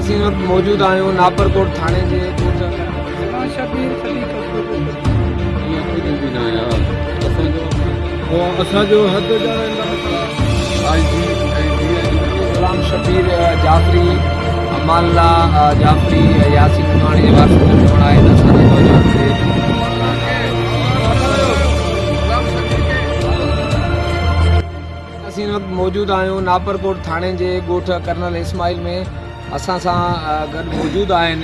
اسين هن وقت موجود آهيون ناپرڪوٽ ٿاڻي جي ڳوٺ مان شبير صديق اڃا ڪجهه به ناهي ها اسان جو اسان جو حد ڄاڻائيندا I G ۽ D I G Ghulam Shabbir Jafri, Aman Ullah Jafri ۽ Yasin Nonani جي وارثن جو چوڻ آهي ته اسان جي نوجوان کي اسين هن وقت موجود آهيون ناپرڪوٽ ٿاڻي جي ڳوٺ ڪرنل اسماعيل ۾ اسان سان گڏ موجود آهن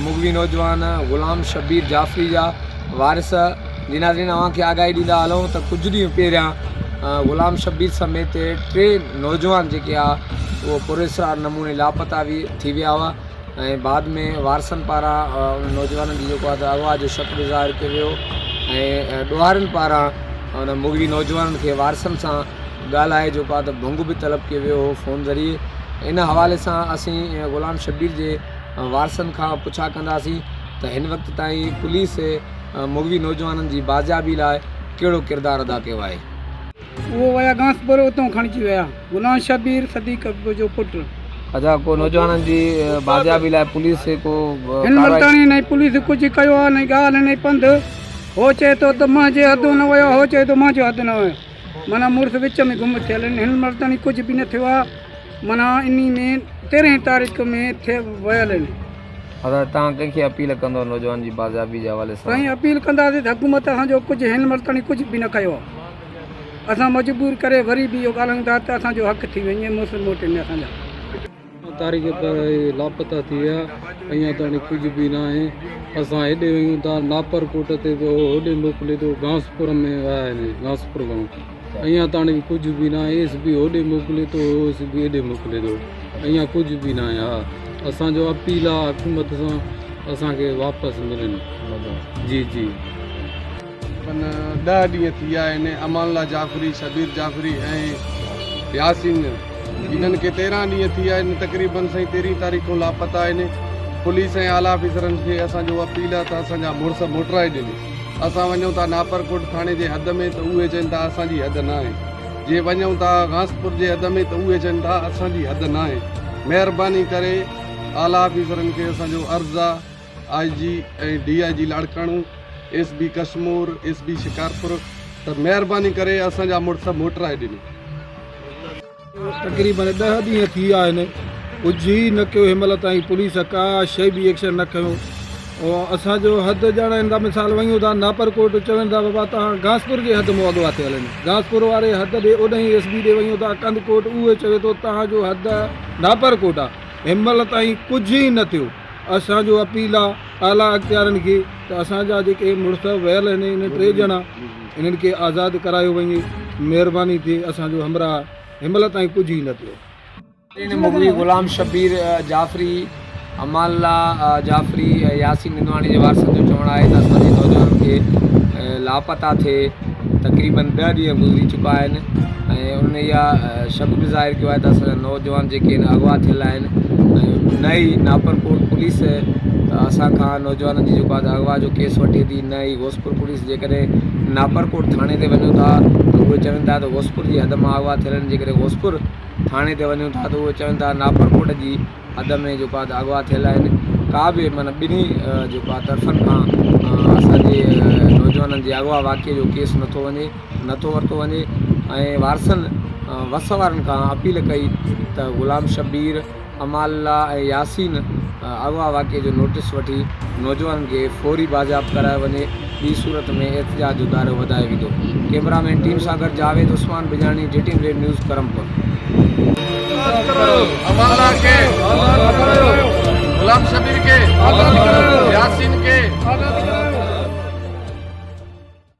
مغوي نوجوان غلام شبير جعفري جا وارث جي ناظرين اوهان کي آگاهي ڏيندا هلون ته ڪجهه ڏينهن پهريان غلام شبير سميت ٽي نوجوان جيڪي آ اهو پراسرار نموني لاپتا ٿي ويا هئا ۽ بعد ۾ وارثن پاران انهن نوجوانن جي جيڪو آ ته اغوا جو شڪ به ظاهر ڪيو ويو ۽ ڏوهارين پاران ان مغوي نوجوانن کي وارثن سان ڳالهائي جيڪو آ ته ڀنگ به طلب ڪيو ويو هو فون ذريعي ان حوالي سان اسين غلام شبير جي وارثن کان پڇا ڪنداسين ته هن وقت تائين پوليس مغوي نوجوانن جي بازيابي لاء ڪهڙو ڪردار ادا ڪيو آهي. اهو ويا گانسپور اتان کڻجي ويا غلام شبير صديق جو پٽ. اچا ڪو نوجوانن جي بازيابي لاء پوليس ڪو هن مهل تائين نه پوليس ڪجهه ڪيو آهي نه ڳالهه نه پنڌ هو چئي ٿو ته منهنجي حدون نه ويو هو چئي ٿو منهنجو حد نه ويو معنيٰ مڙس وچ ۾ گم ٿيل آهن هن مهل تائين ڪجهه به نه ٿيو آهي معنيٰ انهي ۾ تيرهين تاريخ ۾ ٿي ويل آهن. ادا توهان ڪنهن کي اپيل ڪندو نوجوان جي بازيابي جي حوالي سان. سائين اپيل ڪنداسين ته حڪومت اسان جو ڪجهه هن مهل تائين ڪجهه به نه ڪيو آهي اسان مجبور ڪري وري به اهو ڳالهايون ٿا ته اسان جو حق ٿي وڃي مڙس موٽين اسان جا. تاريخ پر لاپتا ٿي ويا اڃا تاڻي ڪجهه به ناهي اسان هيڏي ويون ٿا ناپر ڪوٽ تي به هو هوڏي موڪلي ٿو گانسپور ۾ ويا آهن گانسپور گائون اڃا تاڻي ڪجهه به ناهي ايس بي هوڏي موڪلي ٿو ايس بي هيڏي موڪلي ٿو اڃا ڪجهه به ناهي ها اسان جو اپيل آ حڪومت سان اسان کي واپس ملن جي جي. تقريبن ڏهه ڏينهن ٿي ويا آهن امان الله جعفري، شبير جعفري ۽ ياسين انهن کي 13 ڏينهن ٿي ويا آهن تقريبن سائين تيرهين تاريخ کان لاپتا آهن پوليس ۽ اعليٰ آفيسرن کي اسان جو اپيل آهي ته اسان جا مڙس موٽرائي ڏين اسان وڃون ٿا ناپرڪوٽ ٿاڻي جي حد ۾ ته اهي چون ٿا اسان جي حد ناهي جي وڃون ٿا غاسپور جي حد ۾ ته اهي چون ٿا اسان جي حد ناهي مهرباني ڪري اعليٰ آفيسرن کي اسان جو عرض آهي I G ۽ D I G Larkana, S B Kashmore, S B Shikarpur ته مهرباني ڪري اسان جا مڙس موٽرائي ڏني. تقريبن ڏهه ڏينهن ٿي ويا آهن ڪجهه ئي نه ڪيو هن مهل تائين پوليس ڪا شئي به ايڪشن نه کنيو اسان جو حد ڄاڻائين ٿا مثال وڃون ٿا ناپر ڪوٽ چون ٿا بابا توهان گانسپور جي حد مون اغوا ٿيل آهن گانسپور واري حد ڏي اوڏهين ايس بي ڏي وڃون ٿا ڪنڌڪوٽ اهي چوي ٿو توهان جو حد ناپر ڪوٽ آهي هن مهل تائين ڪجهه ئي نه ٿيو اسان جو اپيل آ اعليٰ اختيارن کي ته اسان جا جيڪي مڙس ويل آهن انهن ٽي ڄڻا انهن کي آزاد ڪرايو وڃي مهرباني ٿئي اسان جو همراهه هنمهل تائين ڪجهه ئي نه ٿيو. مغوي غلام شبير جعفري، امان الله جعفري ۽ ياسين نندواڻي جي وارثن جو چوڻ آهي ته اسان جي نوجوانن کي لاپتا ٿئي تقريبن ڏهه ڏينهن گذري چڪا آهن ۽ انهن اها شڪ به ظاهر ڪيو آهي ته اسان جا نوجوان جيڪي آهن اغوا ٿيل آهن ۽ نه ئي ناپرڪوٽ پوليس اسان کان نوجوانن جي جيڪو آهي اغوا جو ڪيس وٺي ٿي نه ئي غوثپور پوليس جيڪڏهن ناپرڪوٽ ٿاڻي تي وڃون ٿا ته اهي چون ٿا ته غوثپور جي حد مان اغوا ٿيل آهن جيڪڏهن غوثپور ٿاڻي تي وڃون ٿا ته اهي چون ٿا ناپرڪوٽ جي حد ۾ جيڪو آهي ته اغوا ٿيل آهن ڪا به معنيٰ ٻنهي جيڪو آهي طرفن کان اسان جي نوجوانن جي اغوا واقعي جو ڪيس نٿو وڃي نٿو ورتو وڃي ۽ وارثن وس وارن کان اپيل ڪئي ته غلام شبير، امان الله ۽ ياسين اغوا واقعي جو نوٽيس وٺي نوجوانن کي فوري بازياب ڪرايو وڃي ٻي صورت ۾ احتجاج جو دائرو وڌايو ويندو ڪئميرا مين ٽيم سان گڏ Javed Usman Bijani G T N web news Karampur. Aman Ullah کي آزاد ڪرايو غلام شبير کي آزاد ڪرايو ياسين کي آزاد ڪرايو.